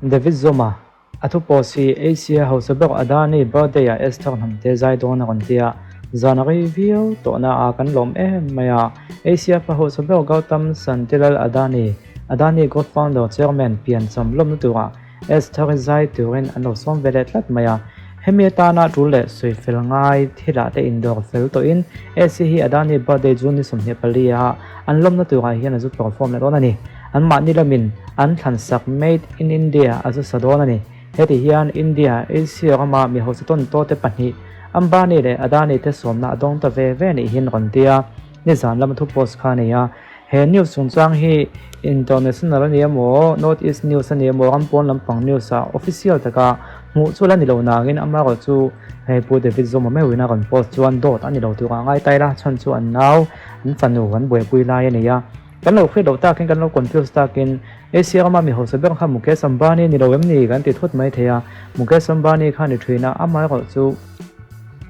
David Zuma, A thu post hi Asia hausa ber Adani birthday ah Esther Hnamte zai dawn a rawn ti a, zan a rei viau tawhna a kan lawm em mai a. Asia pa hausa ber Gautam Santilal Adani, Adani Group founder chairman pian cham lawmna turah Esther hi zai turin an lo sawm ve leh tlat mai a. Hemi atana tul leh sawi fel ngai thilah te indawr fel tawhin AC hi Adani birthday June ni 24 a an lawmna turah hian a zu perform leh dawn a ni. Anmahni lamin an thlan sak Made in India a zu sa dawn a ni. Heti hian India, Asia rama mi hausa tawn tawh te pahnih Ambani leh Adani te sawmna a dawng ta ve ve nih hian rawn ti a, nizan lama thu post kha a ni a. He news chungchang hi international a ni emaw, North East news a ni emaw, ram pawn lampang news ah official taka hmuh chu la ni lo nangin amaherawh chu hei Pu David Zuma meuhin a rawn post chuan dawt a ni lo tur ah ngai ta ila, chhan chu an nau, an fanu an buaipui lai a ni a. Kan lo hriat loh takin, kan lo confuse takin Asia rama mi hausa ber kha Mukesh Ambani ni lo em ni kan ti thut mai thei a, Mukesh Ambani kha ni thin a, amaherawh chu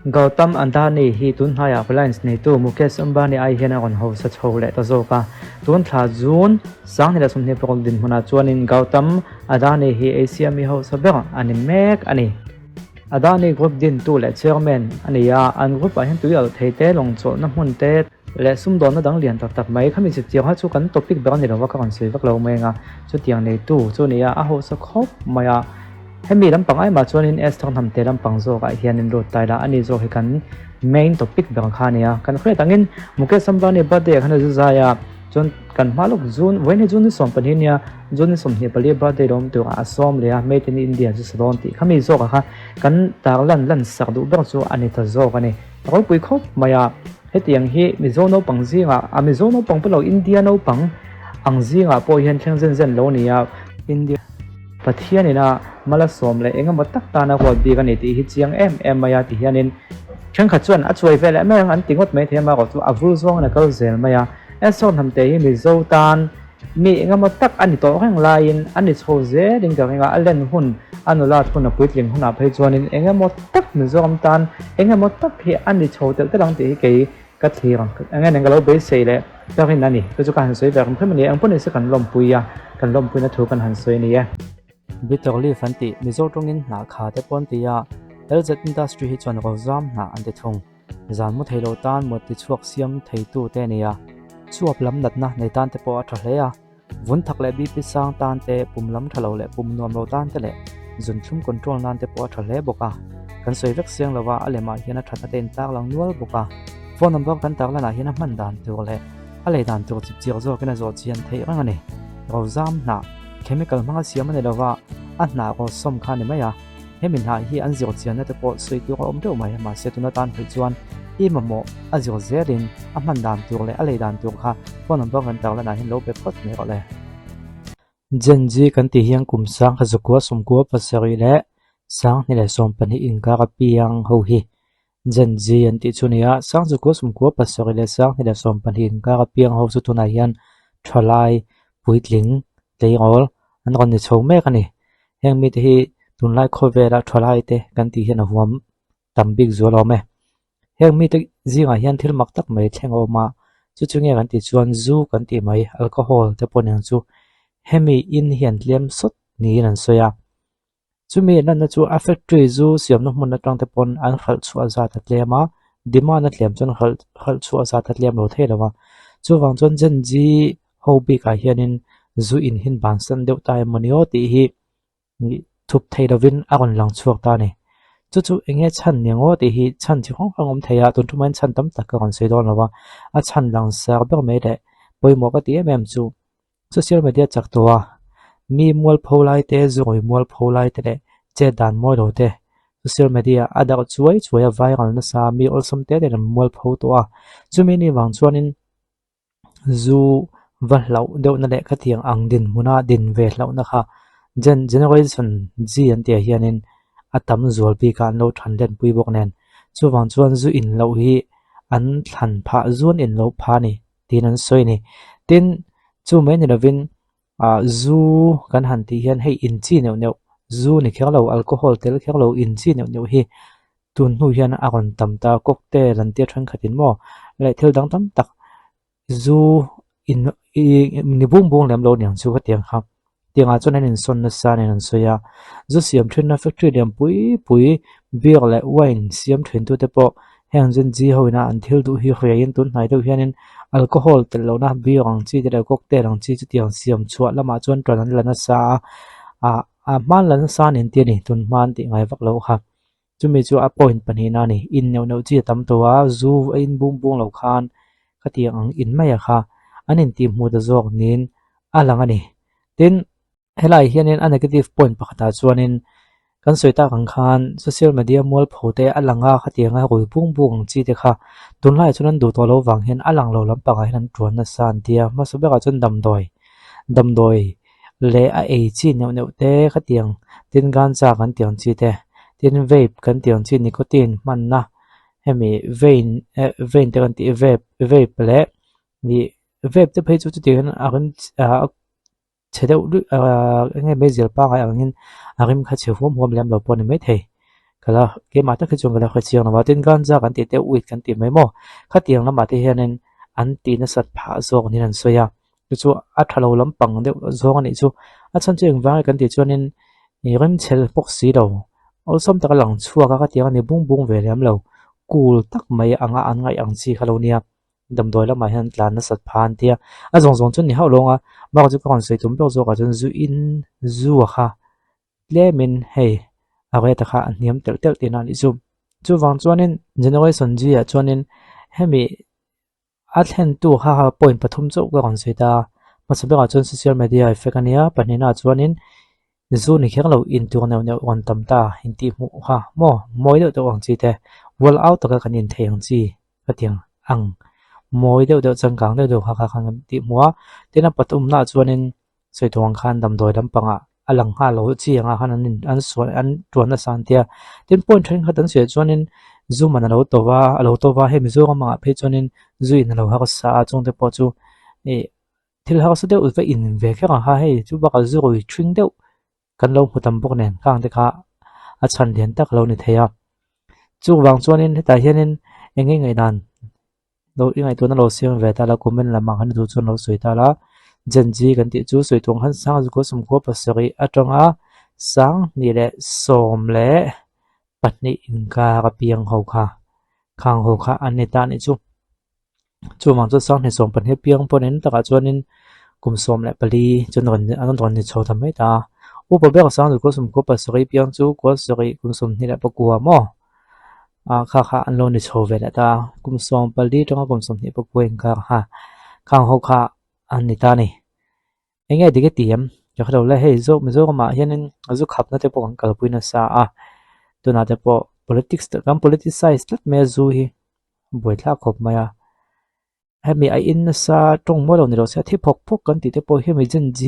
Gautam Adani hi tun hnaiah Reliance neitu Mukesh Ambani ai hian a rawn hausa chho leh ta zawk a. Tun thla June 2026 dinhmunah chuanin Gautam Adani hi Asia mi hausa ber a ni mek a ni. Adani Group dintu leh chairman a ni a, an group ah hian tui alh thei te, lawng chawlhna hmun te, leh sumdawnna dang lian tak tak mai. Khami chutiang kha chu kan topic ber a ni lo va, ka rawn sawi vak lo mai ang a, chutiang neitu chu a ni a, a hausa khawp mai a. Hemi lampang aimah chuanin Esther Hnamte lampang zawkah hianin lut ta ila, ani zawk hi kan main topic ber kha a ni a. Kan hriat angin Mukesh Ambani birthday ah khan a zu zai a, chuan kan hma lawk June, vawiin hi June ni 12 nia, June ni 24 birthday lo awm turah a sawm leh a, Made in India chu sa dawn tih khami zawkah kha kan tarlan lan sak duh ber chu a ni ta zawk a ni. Ropui khawp mai a, hetiang hi Mizo naupang zingah, a Mizo naupang pawh lo India naupang ang zingah pawh hian thleng zen zen lo a ni a, India. Pathian ina mal a sawm leh eng emaw tak tana ruat bik a ni tih hi chiang em em mai a ti hianin thenkhat chuan a chuai ve leh mai ang an ti ngawt mai thei a, amaherawh chu a vul zawngin a kal zel mai a. Esau hnamte hi Mizo tan mi eng emaw tak a ni tawh reng laiin a ni chho zelin ka ring a, a len hun, a nulat hun, a puitling hunah phei chuanin eng emaw tak Mizoram tan eng emaw tak hi a ni chho telh telh ang tih hi kei Ka thlir ang, eng nge ka lo beisei leh ka rin a ni. Chu chu ka han sawi ve rem hrim a ni. Eng pawh ni se kan lawmpui a, kan lawmpuina thu kan han sawi a ni e. Bitter leaf an tih, Mizo tawngin hnah kha te pawh an ti a, LZ Industry hi chuan rozam hnah an ti thung. Zan mu thei lo tan mut ti chhuak siam theitu te a ni a, chuap lam natna nei tan te pawh a tha hle a, vun thak leh BP sang tan te, pum lam tha lo leh pum nuam lo tan te leh zun thlum control nan te pawh a tha hle bawk a. Kan sawi vek siang lo a, a lemah hian a thatna te in tar lang nual bawk a. Phone number kan tar lanah hian a hman dan tur leh a lei dan tur chip chiak zawkin a zawh chian theih reng a ni. Rozam hnah, chemical hmanga siam a ni lo va, a hnah rawsawm kha a ni mai a. Hemi hnah hi an zir chianna te pawh sawi tur a awm deuh mai, mahse tuna tan theih chuan i mamawh a zir zelin a hman dan tur leh a lei dan tur kha phone number kan tar lanah hian lo be phawt mai rawh le. Gen Z kan tih hian kum sang kha zakua sawmkua pasarih leh sanghnih leh sawmpahnih inkar a piang ho hi Gen Z an tih chu a ni a, sang zakua sawmkua pasarih leh sanghnih leh sawmpahnih inkar a piang ho chu tunah hian thalai puitling tleirawl an rawn ni chho mek a ni. Heng mite hi tunlai khawvela thalai te kan tih hian a huam tam bik zual awm e. Heng mite zingah hian thil mak tak mai thleng a awm a, chu chu nge kan tih chuan zu kan tih mai alcohol te pawh nen chu hemi in hian tlem sawt niin an sawi a. Chumi an lanna chu a factory zu siamna hmun atang te pawn an hralh chhuah zat a tlem a, demand a tlem chuan hralh hralh chhuah zat a tlem lo thei lo a. Chuvang chuan Gen Z ho bikah hianin zu in hin bansan deuh ta emaw ni aw tih hi thup thei lovin a rawn lang chhuak ta a ni. Chu chu eng nge chhan ni ang aw tih hi chhan chi hrang hrang awm thei a, tun ṭumah hian chhan tam tak ka rawn sawi dawn lo a, a chhan lang sar ber mai leh pawimawh ka ti em em chu Social media chak tawh a, mi mualpho lai te, zawi mualpho lai te leh chet dan mawi lo te social media a darh chuai chuai a viral nasa mi awlsam te ten an mualpho tawh a, chumi ni vang chuanin zu va hlauh deuhna leh khatiang ang dinhmuna din ve hlauhna kha gen generation G an tih ah hianin a tam zual bik a an lo than lenpui bawk nen chuvang chuan zu in loh hi an thlan phah zuan in loh phah a ni. tiin an sawi a ni. Tin, chu mai ni lovin ah zu kan han tih hian hei in chi neuh neuh zu ni kher lo alcohol tel kher lo in chi neuh neuh hi tun hnu hian a rawn tam ta cocktail an tia thenkhatin maw leh thil dang tam tak zu in ih ni bung bung lem lo niang chu ka ti ang kha. Tiangah chuan an insawn nasa nen an sawi a, zu siam thinna factory lian pui pui beer leh wine siam thin tute pawh heng Gen Z ho ina an thil duh hi hriaiin tun hnai deuh hianin alcohol telh lohna beer ang chi te leh cocktail ang chi chutiang siam chhuah lamah chuan tan an la nasa a, ah a hman la nasa a ni an ti a ni tun hma an tih ngai vak loh kha. Chumi chu a point pahnihna a ni, in neuh neuh chi a tam tawh a, zu a in bung bung lo khan khatiang ang in mai a kha an intih hmuh ta zawk niin a lang a ni. Tin, helaiah hianin a negative point pakhatah chuanin kan sawi tak ang khan social media mualpho te a lang a, khatianga rui bung bung ang chi te kha tunlaiah chuan an duh tawh loh vang hian a lang lo lampangah hian an tuan nasa an ti a, hmasa berah chuan damdawi damdawi leh a ei chi neuh neuh te khatiang tin ganja kan tih ang chi te tin vape kan tih ang chi nicotine hmanna hemi vein eh vein te kan tih vape vape leh ih vape te phei chu chutiang hian a rem ah chhe deuh luih ah eng nge meizial pangngai angin a rem kha chhe huam huam lem lo pawh a ni maithei ka la keimah tak hi chuan ka la hrechiang lo a tin ganja kan tih te weed kan tih mai maw khatiang lamah te hianin an tih nasat phah zawk niin an sawi a. Chu chu a tha lo lampang deuh zawng a nih chu. A chhan chu engvang nge kan tih chuanin ih remchhel bawk si lo. Awlsam taka lang chhuak a ka tiang a ni bung bung ve lem lo. Cool tak mai anga an ngaih ang chi kha lo nia. Damdawi lamah hian tlan nasat pha an tia. A zawng zawng chu ni hauh lawng a. Bakah chu ka rawn sawi tum ber zawkah chuan zu in zu a kha tlemin hei a rate kha a hniam telh telh tihna a nih chu. Chuvang chuanin Generation G ah chuanin hemi A thlentu kha kha point pathum chauh ka rawn sawi ta a, hmasa berah chuan social media effect a nia, pahnihnaah chuanin zu ni kher lo intur neuh neuh rawn tam ta intih hmuh kha maw mawi deuh deuh ang chi te, world out taka kan inthei ang chi ka ti ang, mawi deuh deuh changkang deuh deuh kha kha kan tih hmuh a, tin a pathumnaah chuanin Sawi tawh ang khan damdawi lampangah a lang nghal lo chi anga khan an in an sual an tuan nasa an tia. Tin point thenkhat an sawi chuanin zu man a lo to va a lo to va hei Mizoram angah phei chuanin zu in a lo harsa a chungte pawh chu ih thil harsa deuh va in ve kher ang kha hei chu bakah zu rui ṭhing deuh kan lo hmu tam bawk nen khang te kha a chhan lian tak a lo ni thei a. Chuvang chuanin hetah hianin eng nge ngaihdan Lo i ngaihtuahna lo siam ve ta la, comment lamah khan i duh chuan lo sawi ta la. Gen Z kan tih chu sawi tuang khan sang zukua sawmkhua pasarih atanga sang hnih leh 12 inkar a piang ho kha khang ho kha an ni ta a nih chu. Chuvang chuan sang hnih 12 piang pawh nen takah chuanin kum 14 chuan rawn an rawn ni chho ta mai ta a. Upa ber sang zukua sawmkhua pasarih piang chu kua sarih kum 29 maw? Ah kha kha an lo ni chho ve leh ta a, kum 14 atanga kum 29 inkar kha khang ho kha an ni ta a ni. Eng nge dik a ti em? Ka hre lo le, hei Zo Mizoramah hianin zu khapna te pawh kan kalpui nasa a, tunah te pawh politics kan politicize tlat mai a zu hi buaithlak khawp mai a. Hemi a in nasa tawng mawi lo ni lo se a thi phawk phawk kan tih te pawh hi hemi Gen Z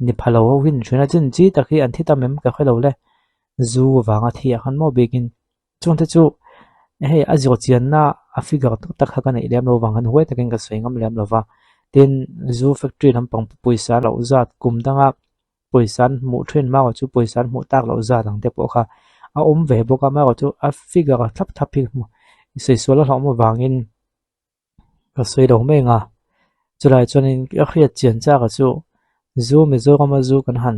ni pha lo ho hi an ṭhin a, Gen Z tak hi an thi tam em ka hre lo le, zu vanga thi ah khan maw bikin chungte chu hei a zawh chianna a figure tak tak kha ka neih lem lo vang khan huai takin ka sawi ngam lem lo va, tin zu factory lampang pawisa loh zat kum danga pawisa an hmuh thin marawh chu pawisa an hmuh tak loh zat ang te pawh kha a awm ve bawk a marawh chu a figure thlap thlap hi sawi sual a hlauhawm avangin ka sawi lo mai ang a chulai chuanin ka hriat chian chak a chu zu Mizorama zu kan han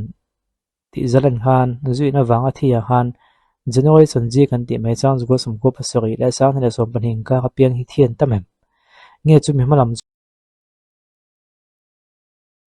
tih zal an khan zu in avanga thi ah khan January Sanji kan tih mai chuan zukua 97 leh 2020 inkar apiang hi thi an tam em nge chumi hma lam.